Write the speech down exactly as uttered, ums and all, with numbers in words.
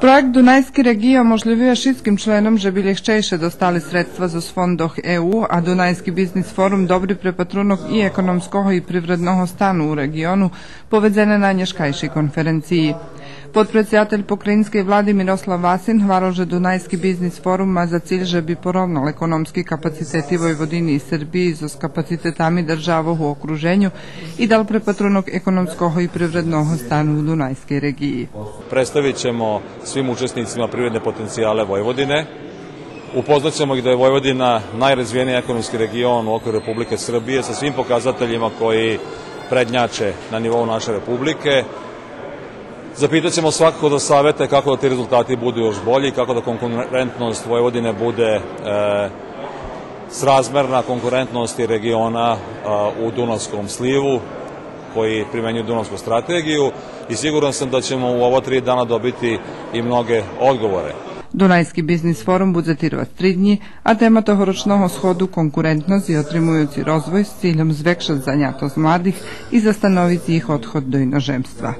Проєкт Дунайски реґион оможлївює шицким членом же би лєгчейше достали средства зоз фондох Е У, а Дунайски бизнис форум добри препатрунок и економского и привредного стану у реґиону, поведзене на нєшкайшей конференциї. Подпредсидатель покраїнскей влади Мирослав Васин гварел же Дунайски бизнис форум ма за циль же би поровнал економски капацитети Войводини и Сербиї зоз капацитетами державох у окруженю и дал препатрунок економского и привредного стану у Дунайскей реґиї. Представит ћемо свим учесницима привредне потенцијале Војводине. Упознат ћемо их да је Војводина најразвијенији економски реґион у оквиру Републике Србије са свим показатељима који предњаче на нивоу наше Републике. Запитаћемо свакако за савете како да ти резултати буду још бољи, како да конкурентност Војводине буде, е, сразмерна конкурентности реґиона, е, у Дунавском сливу, који примењују Дунавску стратеґију, и сигуран сам да ћемо у ова три дана добити и многе одговоре. Дунайски бизнис форум будзе тирвац три днї, а тема тогорочного сходу конкурентносц и отримуюци розвой з цильом звекшац занятосц младих и застановиц їх одход до иножемства.